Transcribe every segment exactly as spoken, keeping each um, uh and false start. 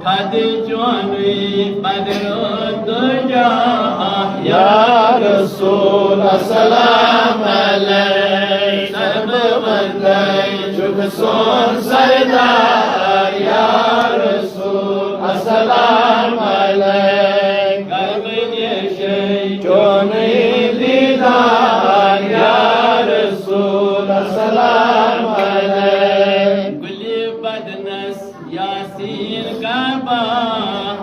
پتہٕ چونُے بدرو دُجا۔ یا رسول السلام علیک، سر بہٕ وندے چھُکھ سون سردار۔ یا رسول السلام علیک، کربہٕ ریشے چونُے دیدار۔ یا رسول السلام علیک، گُلِ بدنس یاسین کعبہ،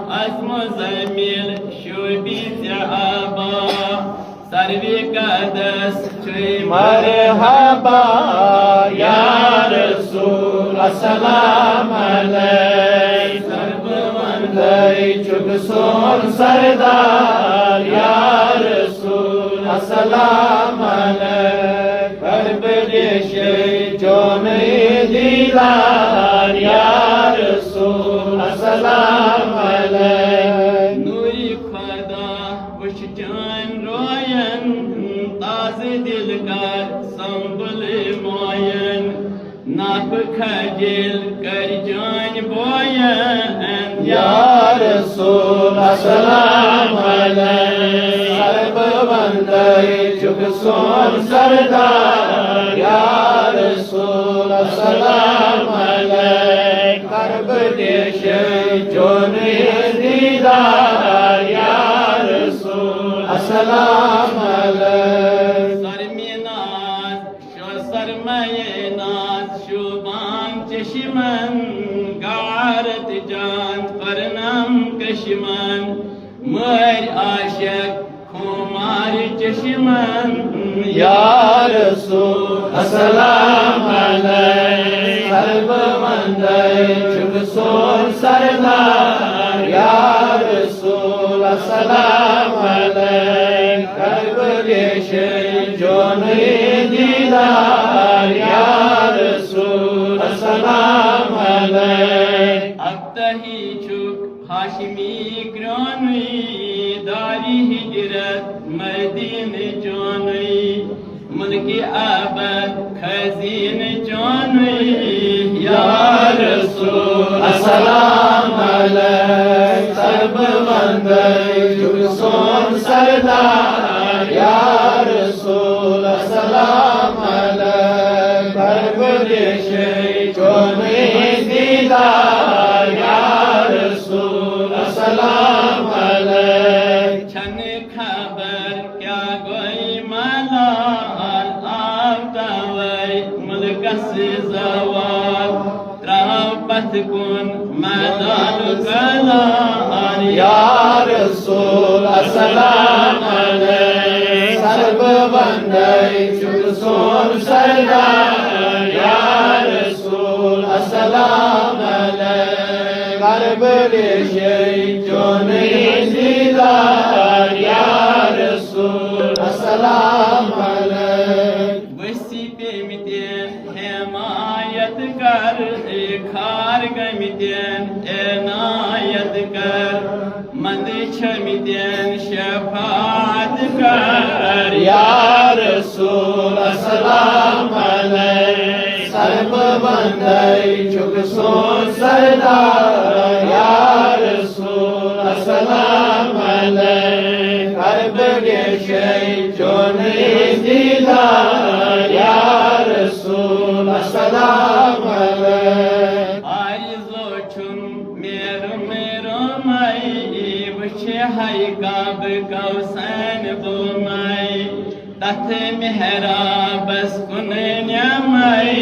از مزمل شوبی ژےٚ آبا۔ سروِ قدس چھُے مرحبا۔ یا رسول السلام علیک، سر بہٕ وندے چھُکھ سون سردار۔ یا رسول السلام علیک، کربہٕ ریشے چونُے دیدار۔ یا رسول السلام علیک، نوٗرِ خدا وٕچھ چٲنۍ روین، تازٕ دِل کر سنبھل موین۔ ناف خجل کر جان بوین۔ یا رسول السلام علیک، سر بہٕ وندے چھُکھ سون سردار۔ یا رسول السلام علیک، کربہٕ ریشے چونُے دیدار۔ یا رسول السلام علیک، سر میناز شو سرمایہ ناز شوبان چشمن، غارت جان پرنم کشمن، مٲرۍ عاشق خمار چشمن۔ یا رسول السلام علیک، سر بہٕ وندے چھُکھ سون سردار۔ یا رسول السلام علیک، کربہٕ ریشے چونُے دیدار۔ یا رسول السلام علیک، اب تہی چھُکھ ہاشمی گرونُے، دارِ ہجرت مدینہٕ چونُے، ملکِ ابد خزینہٕ چونُے۔ یا رسول السلام علیک، سر بہٕ وندے چھُکھ سون سردار۔ یا رسول السلام علیک، کربہٕ ریشے چونُے دیدار۔ یا رسول السلام علیک، چھنہٕ خبر کیٛاہ گوٚے ملال، آو توے ملکس زوال، ترٛاو پتھ کُن میدان کلان۔ یا رسول السلام علیک، سر بہٕ وندے چھُکھ سون سردار۔ یا رسول السلام علیک، کربہٕ ریشے چونُے دیدار۔ یا رسول السلام علیک، ؤسۍ پیٚمٕتٮ۪ن حمایت کر، اے خار گٔمٕتٮ۪ن عنایت کر، مندٕ چھٔمٕتٮ۪ن شفاعت کر۔ یا رسول السلام علیک، سر بہٕ وندے چھُکھ سون سردار۔ یا رسول السلام علیک، کربہٕ ریشے چونُے دیدار۔ یا رسول السلام علیک، آرزو چھُم میرم رومے، وٕچھِ ہاے کعبہٕ کوثین بومے، تتھ محرابس کُن نمے۔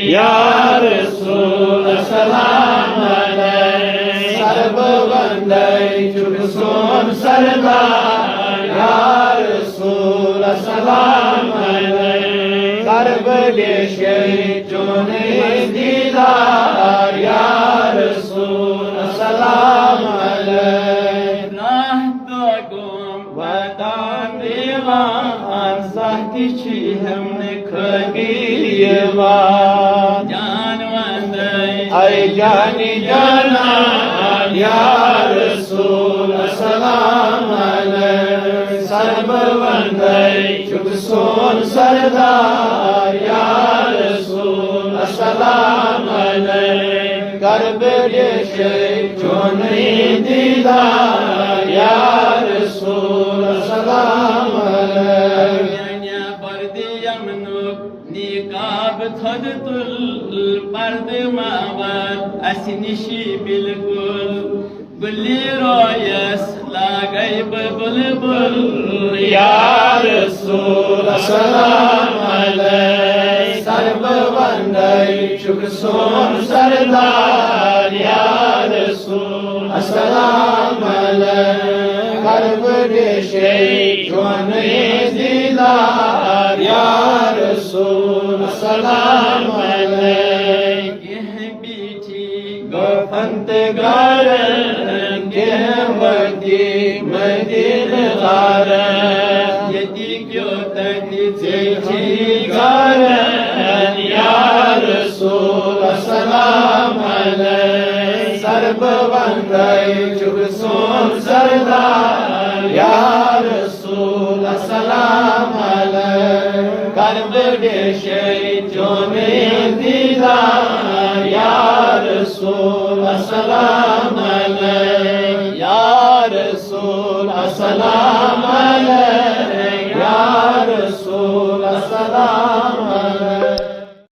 یا رسول السلام علیک، سر بہٕ وندے چھُکھ سون سردار۔ یا رسول السلام علیک، کربہٕ ریشے چونُے دیدار۔ یا رسول السلام علیک، راہ تو گوم وطن دیوان، سختی چھی ہم نے کھگی دیوان۔ جان وندے اے جانی جانان، یا رسول السلام علیک، سر بہٕ وندے چھُکھ سون سردار۔ یا رسول السلام علیک، کربہٕ ریشے چونُے دیدار یا رسول السلام علیک۔ میانہِ پردِ یمنُک نقاب تھوٚد تُل، پردٕ ما وات اسہِ نِشی بالکل۔ گُلہِ رویس لاگے بہٕ بلبل یا رسول السلام علیک۔ سر بہٕ وندے چھُکھ سون سردار یا رسول السلام علیک۔ کربہٕ ریشے چون دیدار یا رسول السلام علیک۔ کینٛہہ بیٖٹھی گوفن تہٕ گارن، کینٛہہ وٲتی مدینہٕ غارن۔ ییٚتہِ کیو تتہِ ژےٚ چھِی گارن یا رسول السلام علیک۔ سر بہٕ وندے چھُکھ سون سردار یا رسول السلام علیک۔ کربہٕ ریشے چون دیدار یا رسول السلام علیک۔ یا رسول السلام علیک۔